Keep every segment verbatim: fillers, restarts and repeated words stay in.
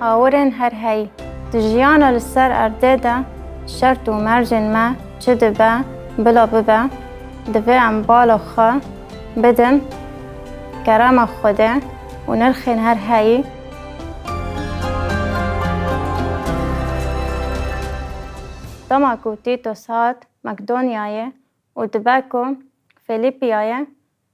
Awirên her heyî. Di jiyana li ser erdê de şert û mercên me çi dibe, bila bibe, divê em bala xwe bidin kerema Xwedê û nirxên her heyî. Dema ku Tîtos hat Makedonyayê û dibe ku Fîlîpiyayê,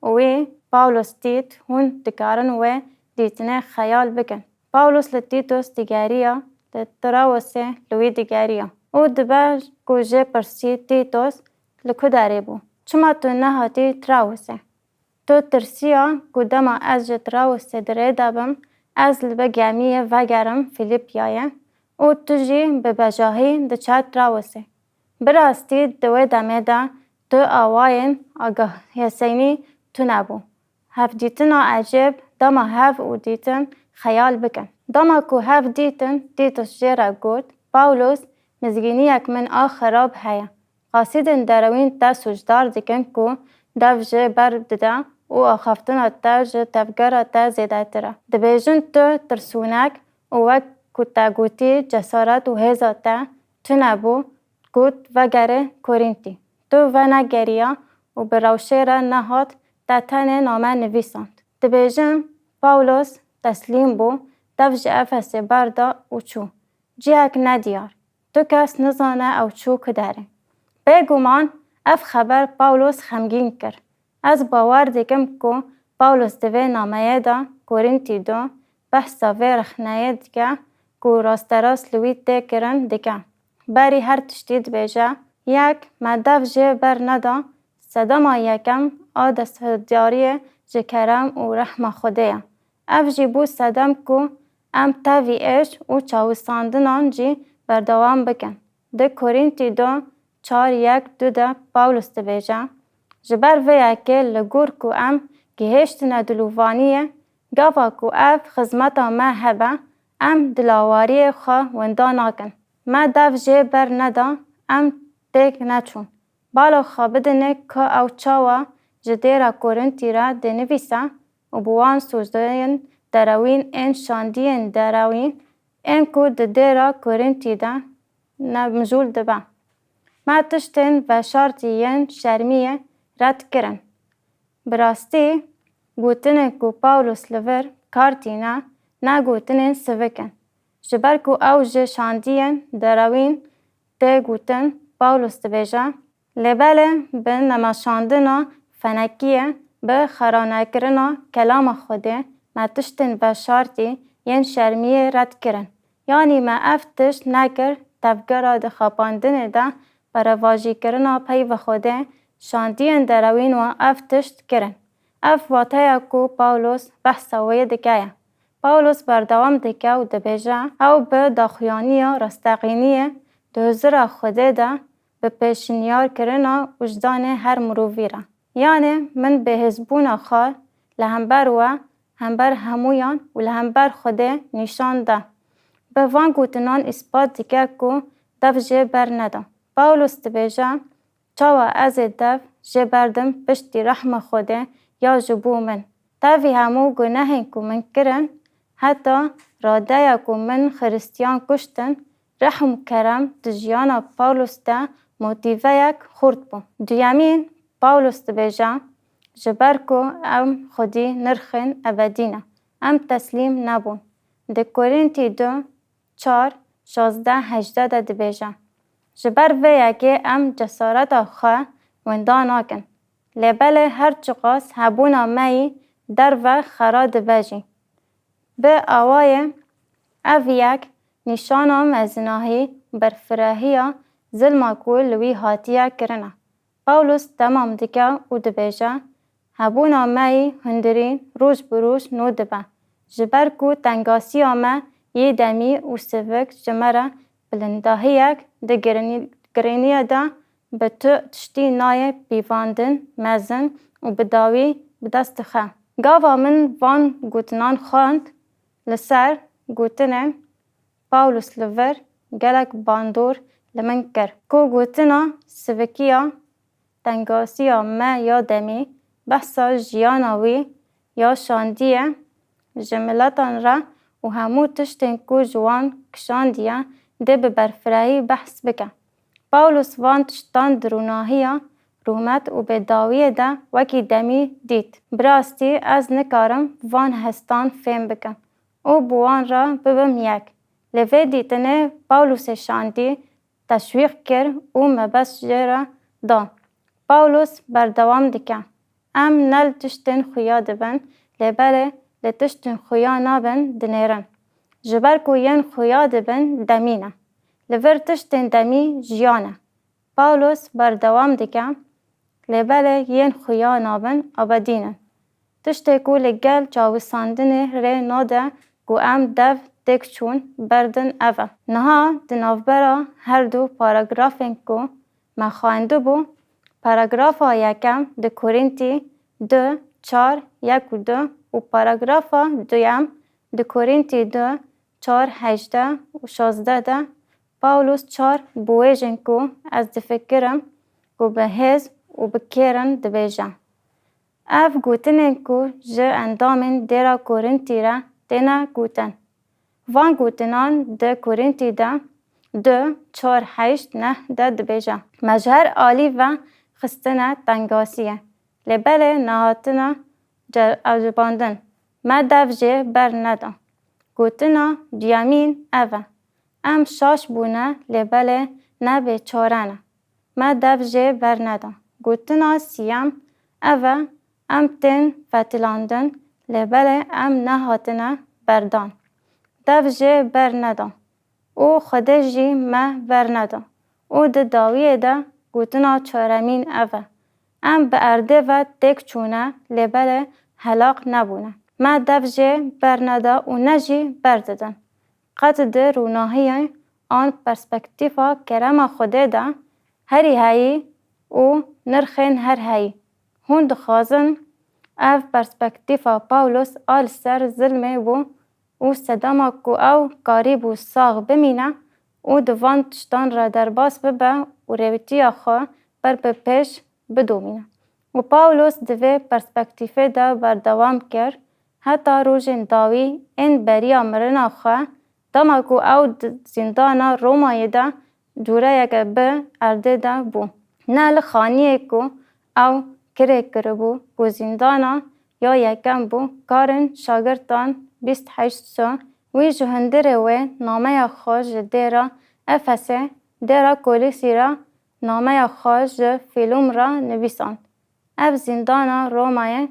û wî Pawlos dît, hûn dikarin wê dîtinê xeyal bikin. Pawlos li Tîtos digeriya, li Trawosê li wî digeriya û dibe ku jê pirsî, Tîtos, li ku derê bû? Çima tu nehatî Trawosê? Tu tirsiya ku dema ez ji Trawosê di rê de bim, ez li bi gemiyê vegerim Fîlîpiyayê û tu jî bi bejahî diçe Trawosê. Bi rastî di wê demê de tu awayên agahiyesênî tune bû. Hevdîtina ecêb, dema hev û dîtin xeyal bikin. Dema ku hev dîtin, Tîtos jê re got, Pawlos, mizgîniyek min a xerab heye. Qasidên derewîn te sûcdar dikin ku dev jê ber dide û axaftina te ji tevgera te zêdetir e. Dibêjin tu tirsûnek û wek ku te gotî cesaret û hêza te tune bû, got, vegere Korîntî. Tu venegeriya û bi rewşê re nehat, te tenê name nivîsand. Dibêjin Pawlos teslîm bû, dev ji Efesê berda û çû. Cihek nediyar. Tu kes nizane ew çû ku derê. Bêguman ev xeber Pawlos xemgîn kir. Ez bawer dikim ku Pawlos di vê nameyê de, Korîntî du, behsa vê rexneyê dike ku rasterast li wî tê kirin dike. Berî her tiştî dibêje, yek, me dev jê ber neda, sedema yekem a desthilatdariyê ji kerem û rehma Xwedê ye. Ev jî bû sedem ku em tevî êş û çawisandinan jî berdewam bikin. Di Korîntî du, çar, yek, du de Pawlos dibêje, ji ber vê yekê li gor ku em gihêştine dilovaniyê, gava ku ev xizmeta me hebe, em dilawariyê xwe winda nakin. Me dev jê ber neda, em têk neçûn. Bala xwe bidinê ku ew çawa ji dêra Korîntî re dinivîse û bi wan sûcdeyên derewîn ên şandiyên derewîn ên ku di dêra Korîntî de ne mijûl dibe. Me tiştên veşartî yên şermiyê red kirin. Bi rastî, gotinên ku Pawlos li vir kar tîne, ne gotinên sivik in. Ji ber ku ew ji şandiyên derewîn tê gotin, Pawlos dibêje, lê belê bi nemeşandina fenekiyê, bi xeranekirina kelama Xwedê, me tiştên veşartî yên şermiyê red kirin. Yanî me ev tişt nekir, tevgera di xapandinê de berevajîkirina peyva Xwedê, şandiyên derewîn wan ev tişt kirin. Ev wateya ku Pawlos behsa wê dike ye. Pawlos berdewam dike û dibêje, ew bi daxuyaniya rasteqîniyê di huzura Xwedê de bi pêşniyarkirina wijdanê her mirovî re. Yanê min bêhêzbûna xwe li hember we, hember hemûyan û li hember Xwedê nîşan da. Bi van gotinan îspat dike ku dev jê ber neda. Pawlos dibêje, çawa ez ê dev jê berdim piştî rehma Xwedê ya ji bo min? Tevî hemû gunehên ku min kirin, heta radeya ku min Xiristiyan kuştin, rehm û kerem di jiyana Pawlos de motîveyek xurt bû. Duyemîn, Pawlos dibêje, ji ber ku em xwedî nirxên ebedî ne, em teslîm nebûn. Di Korîntî du, çar, şazdeh, hejdeh de dibêje, ji ber vê yekê em cesareta xwe winda nakin. Lê belê her çiqas hebûna me yî derve xera dibe jî. Bi awayê ev yek nîşana mezinahî û berfirahiya zilma ku li wî hatiye kirin e. Pawlos temam dike û dibêje, hebûna me yî hundirîn roj bi roj nû dibe. Ji ber ku tengasiya me yê demî û sivik ji me re bilindahiyek di girinî-, giriniyê de bi tu tiştî nayê pîvandin mezin û bi dawî bi dest dixe. Gava min van gotinan xwend, li ser gotinên Pawlos li vir gelek bandor li min kir. Ku gotina sivikiya tengasiya me ya demî, behsa jiyana wî ya şandiyê ji miletan re û û hemû tiştên ku ji wan kişandiye dê bi berfirehî behs bike. Pawlos van tiştan di rûnahiya rûmet û bêdawiyê de wekî demî dît. Bi rastî ez nikarim van hestan fêm bikim û bi wan re bibim yek. Lê vê dîtinê Pawlosê şandî, teşwîq kir û mebest jê re da. Pawlos berdewam dike, Em ne li tiştên xuya dibin, lê belê li tiştên xuya nabin dinêrin. Ji ber ku yên xuya dibin demî ne. Li vir tiştên demî jiyan e. Pawlos berdewam dike, Lê belê yên xuya nabin abedî ne. Tiştê ku li gel çawisandinê rê nade ku em dev têk çûn berdin ev e. Niha di navbera her du paragrafên ku me xwendibû, paragrafa yekem di Korîntî du, çar, yek û du û paragrafa duyem di Korîntî du, çar, hejdeh û şazdeh de Pawlos çar biwêjên ku ez difikirim ku bi hêz û bi kêr in dibêje. Ev gotinên ku ji endamên dêra Korîntî re têne gotin. Van gotinan di Korîntî de du, çar, heşt, neh de dibêje, Me ji her alî ve xistine tengasiyê, lê belê nehatine ce-, ecibandin. Me dev jê berneda. Gotina duyemîn ev e, Em şaş bûne, lê belê ne bêçare ne. Me dev jê berneda. Gotina siyem ev e, Em tên fetilandin, lê belê em nehatine berdan. Dev jê berneda û Xwedê jî me berneda. Û di dawiyê de gotina çaremîn ev e, Em bi erdê ve têk çûne, lê belê helaq nebûne. Me dev jê berneda û ne jî berdidin. Qet di rûnahiyê an perspektîfa kerema Xwedê de herî heyî û nirxên her heyî. Hûn dixwazin ev perspektîfa Pawlos a li ser zilmê bû û sedema ku ew karîbû sax bimîne û di van tiştan re derbas bibe û rêwîtiya xwe ber bi pêş bidomîne. Û Pawlos di vê perspektîfê de berdewam kir, Heta rojên dawî ên beriya mirina xwe, dema ku ew di zîndana Romayê de cûreyeke bi erdê de bû. Ne li xaniyê ku ew kirê kiribû, ku zîndana ya yekem bû, karin şagirtan bîst heşt so, wî ji hundirê wê nameya xwe ji dêra Efesê, dêra Kolîsî re nameya xwe ji Fîlûm re nivîsand. Ev zîndana Romayê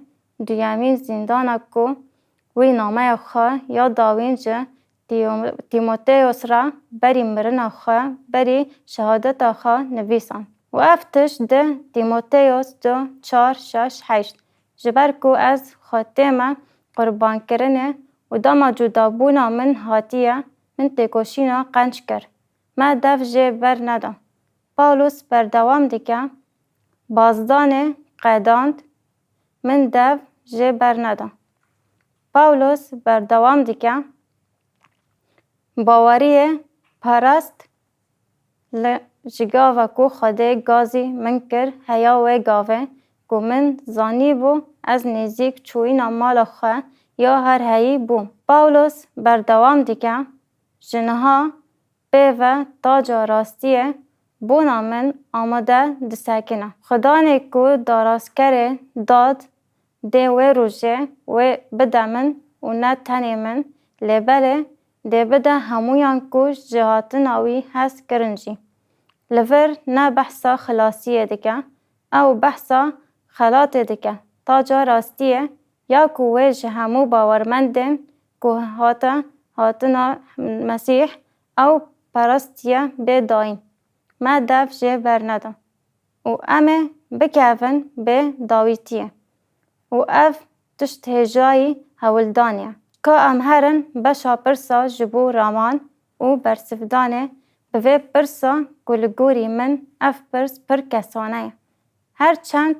duyemîn zîndana ku wî nameya xwe ya dawîn ji Tîyo-, Tîmoteyos re berî mirina xwe, berî şehadeta xwe nivîsand. Û ev tişt di Tîmoteyos du, çar, şeş, heşt, Ji ber ku ez xwe tême qurbankirinê û dema cudabûna min hatiye, min têkoşîna qenc kir. Me dev jê berneda. Pawlos berdewam dike, Bazdanê qedand, min dev jê berneda. Pawlos berdewam dike, Baweriyê parast li ji gava ku Xwedê gazî min kir heya wê gavê ku min zanîbû ez nêzîk çûyîna mala xwe ya her heyî bûm. Pawlos berdewam dike, Ji niha pê ve taca rastiyê bona min amade disekine. Xudanê ku daraskerê dad dê wê rojê wê bide min û ne tenê min, lê belê dê bide hemûyan ku ji hatina wî hez kirin jî. Li vir ne behsa xilasiyê dike, ew behsa xelatê dike. Taca rastiyê ya ku wê ji hemû bawermendên ku hate hatina Mesîh ew parastiye bê dayîn. Me dev jê berneda û em ê bikevin bê dawîtiyê. Û ev tişt hêjayî hewldanê ye. Ka em herin beşa pirsa ji bo raman û bersivdanê bi vê pirsa ku li gorî min ev pirs pir kesane ye. Her çend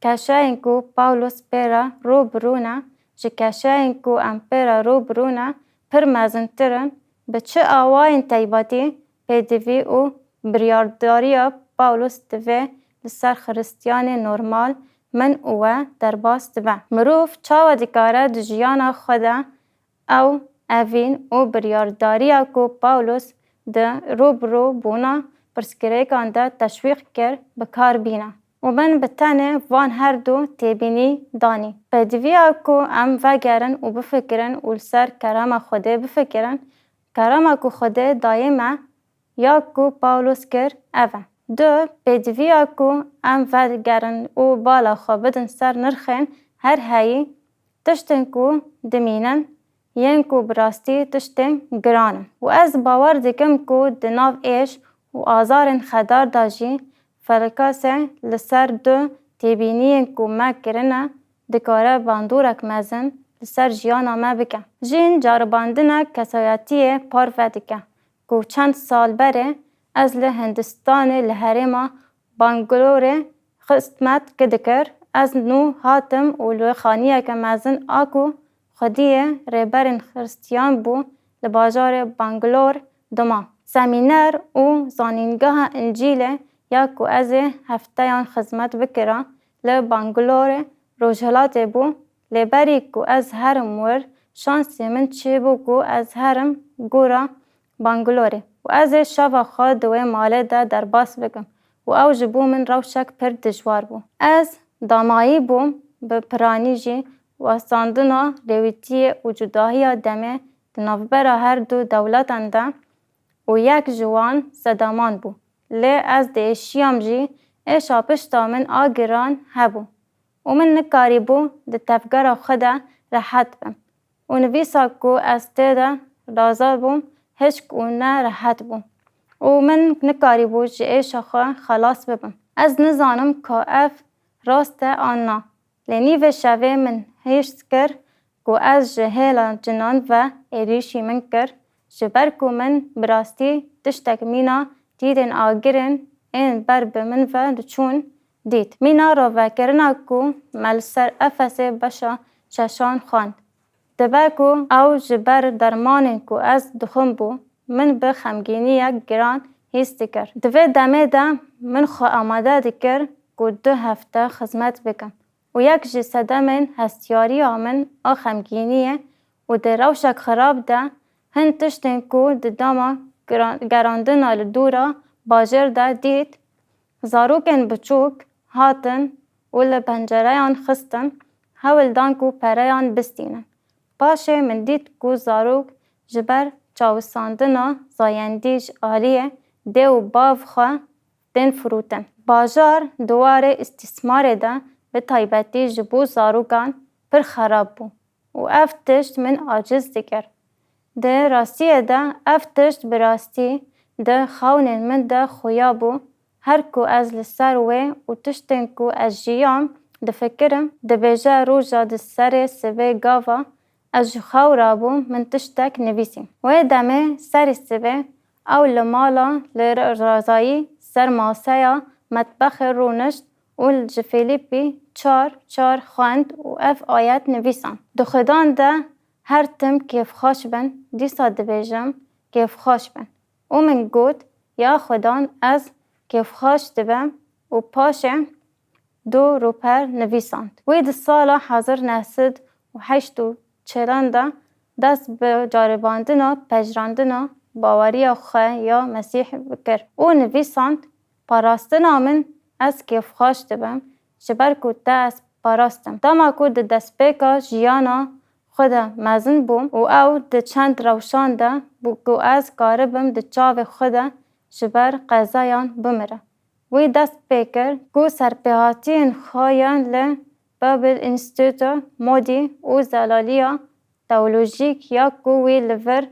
keşeyên ku Pawlos pê re rû bi rû ne, ji keşeyên ku em pê re rû bi rû ne pir mezintir in, bi çi awayên taybetî pêdivî û biryardariya Pawlos divê li ser Xiristiyanê normal, min û we derbas dibe? Mirov çawa dikare di jiyana xwe de ew evîn û biryardariya ku Pawlos di rû bi rû bûna pirsgirêkan de teşwîq kir, bi kar bîne. Û min bi tenê van her du têbînî danî. Pêdiviya ku em vegerin û bifikirin û li ser kerema Xwedê bifikirin, kerema ku Xwedê dayê me, ya ku Pawlos kir, ev e. Du, pêdiviya ku em vegerin û bala xwe bidin ser nirxên her heyî, tiştên ku dimînin, yên ku bi rastî tiştên giran in. Û ez bawer dikim ku di nav êş û azarên xedar de jî Felkase li ser du têbîniyên ku me kirine, dikare bandorek mezin li ser jiyana me bike. Jîn caribandinek kesayetiyê parve dike ku çend sal berê ez li Hindistanê li herêma Bangalorê xizmet dikir. Ez nû hatim û li xaniyeke mezin a ku xwediyê rêberên Xristiyan bû li bajarê Bangalore dima. Semîner û zanîngeha Încîlê ya ku ez ê hefteyan xizmet bikira li Bangalore Rojhilatê bû, lê berî ku ez herim wir, şansê min çêbû ku ez herim gora Bangalorê û ez ê şeva xwe di wê malê de derbas bikim û ew ji bo min rewşek pir dijwar bû. Ez damayî bûm, bi piranî jî westandina lêwitiyê û cudahiya demê di navbera her du dewletan de û yek ji wan sedaman bû. Lê ez diêşiyam jî, êşa pişta min a giran hebû û min nikarîbû di tevgera xwe de rehet bim û nivîsa ku ez tê de raza bûm, hişk û ne rehet bû û min nikarîbû ji êşa xwe xelas bibim. Ez nizanim ka ev rast e an na. Lê nîvê şevê min hîrs kir ku ez ji hêla cinan ve êrîşî min kir, ji ber ku min bi rastî tiştek mîna dîdên agirên ên ber bi min ve diçûn dît. Mîna ravekirina ku me li ser Efesê beşa şeşan xwend. Dibe ku ew ji ber dermanên ku ez dixwim bû, min bi xemgîniyek giran hîs dikir. Di vê demê de min xwe amade dikir ku du hefte xizmet bikim û yek ji sedemên hestiyariya min a xemgîniyê û di rewşek xirab de hin tiştên ku di dema gira-, gerandina li dûra bajêr de dît, zarokên biçûk hatin û li pencereyan xistin, hewl dan ku pereyan bistînin. Paşê min dît ku zarok ji ber çawisandina zayendî ji aliyê dê û bav xwe tên firotin. Bajar di warê îstîsmarê de bi taybetî ji bo zarokan pir xerab bû û ev tişt min aciz dikir. Di rastiyê de ev tişt bi rastî di xewnên min de xuya bû. Her ku ez li ser wê û tiştên ku ez jiyam difikirim, dibêje roja di serê sibê gava ez ji xew rabûm, min tiştek nivîsî. Wê demê serê sibê ew li mala li razayî ser maseya metbexê rûnişt û ji Fîlîpî çar çar xwend û ev ayet nivîsand: Di Xudan de her tim kêfxweş bin, dîsa dibêjim, kêfxweş bin. Û min got, ya Xudan, ez kêfxweş dibim û paşê du rûper nivîsand. Wî di sala hezar neh sed û heşt û çaran de dest bi caribandina pejirandina baweriya xwe ya Mesîh kir û nivîsand, parastina min, ez kêfxweş dibim, ji ber ku te ez parastim. Dema ku di destpêka jiyana xwe de mezin bûm û ew di çend rewşan de bû ku ez karibim di çavê xwe de ji ber qezayan bimire. Wî dest pê kir ku serpêhatiyên xwe yên li Babel Institute, Moody û zelaliya teolojîk ya ku wî li vir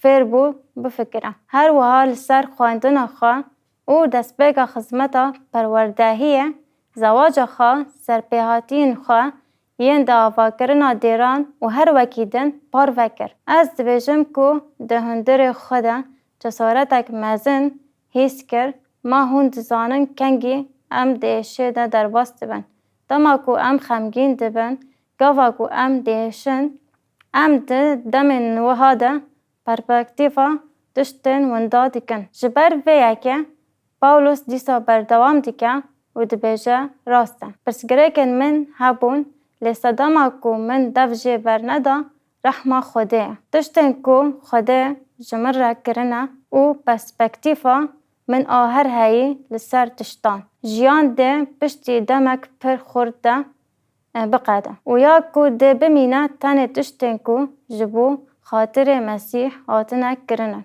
fêr bû bifikire. Her wiha li ser xwendina xwe û destpêka xizmeta perwerdehiyê, zewaca xwe, serpêhatiyên xwe yên di avakirina dêran û her wekî din parve kir. Ez dibêjim ku di hundirê xwe de cesaretek mezin hîs kir, ma hûn dizanin kengî em di êşê de derbas dibin. Dema ku em xemgîn dibin, gava ku em diêşin, em di demên wiha de perspektîfa tiştên winda dikin. Ji ber vê yekê Pawlos dîsa berdewam dike û dibêje, rast e, pirsgirêkên min hebûn, lê sedema ku min dev jê berneda, rehma Xwedê ye. Tiştên ku Xwedê ji min re kirine û perspektîfa min a her heyî li ser tiştan. Jiyan dê piştî demek pir xurt de, e, biqede û ya ku dê bimîne tenê tiştên ku ji bo xatirê Mesîh hatine kirine.